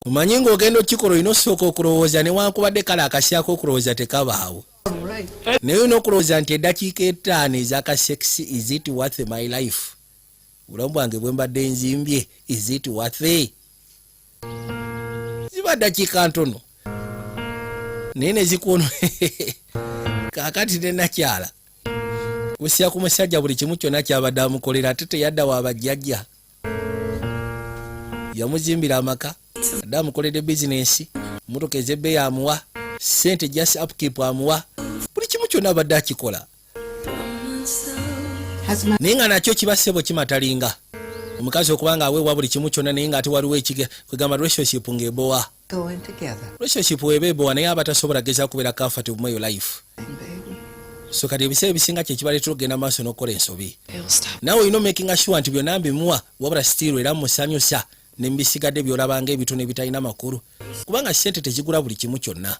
Omanyi ng'ogenda okikola, olina osooka okulowooza, newankubadde kale akasyako okulowooza tekabaawo, naye olina okulowooza nti eddakiika 5 ezaka sex, is it worth my life? Obulamu bwange bwe mbadde nzimbye, is it worth? Ziba ddakiika ntono naye nezikuono. Kaakati nenakyala kusya ku musajja buli kimu kyonna kyabadde amukolera, ate teyadda wa bajjajja, yamuzimbira amaka, adde amukoledde bizinensi, motoka ezebbeeyi amuwa sente, just upkeep amuwa buli kimu kyonna abadde akikola. Has my Naye nga nakyo kiba ssebo kimatalinga omukazi okuba nga aweebwa buli kimu kyonna, naye nga ate waliwo ekige kwegamba relationship ng'ebowa. Going together, Relationship weba ebowa, naye aba tasobola geza kubeera comfortable mu eyo life. Baby. So kati ebiseera ebisinga kyekibaleetera okugenda maaso n'okukola ensobi. It'll stop. Naawe olina omakinga sure nti byonna mbimuwa, wabula still era musanyusa nemubisigadde byolabanga ebitono ebitalina makulu, kubanga sente tezigula buli kimu kyonna.